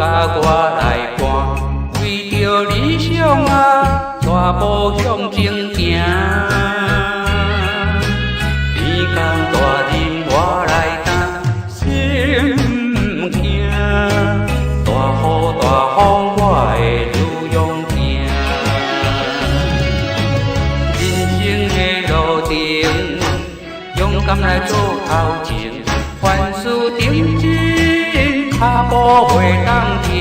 佮我來伴，為著理想啊，大步向前行。天公大任我來擔，心毋驚。大雨大風我會愈勇行。人生的路程，勇敢來做頭前，凡事認真，跤步袂當停。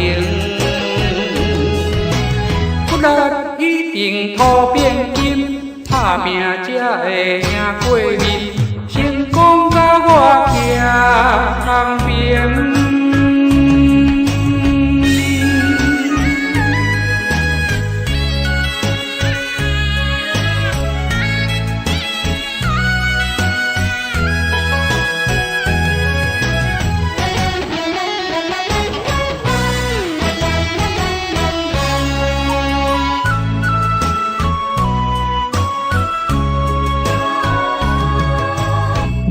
努力一定土變金，打拼才會贏過面，成功佮我徛同邊。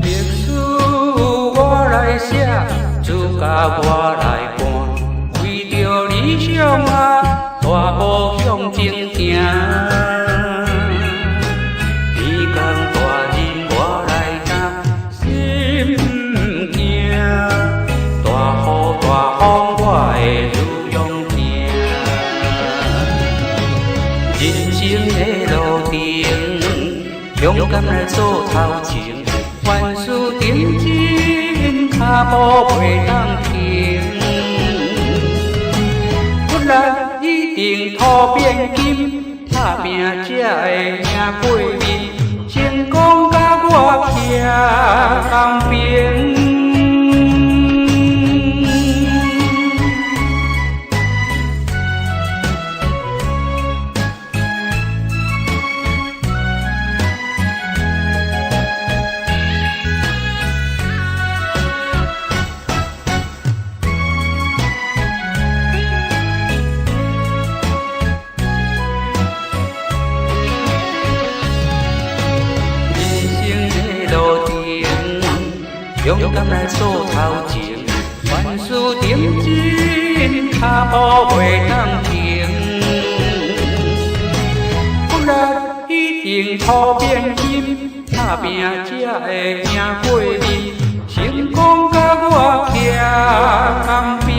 歷史我來寫，主角我來扮，為著理想啊，大步向前行。天公大任我來擔，心毋驚。大雨大風我會愈勇行。人生的路程，勇敢來做頭前。凡事認真，跤步袂當停。努力一定土變金，打拼才會贏過面，成功佮我徛同邊。人生的路程，勇敢來做頭前，凡事認真，跤步袂當停。努力一定土變金，打拼才會贏過面，成功佮我徛同邊。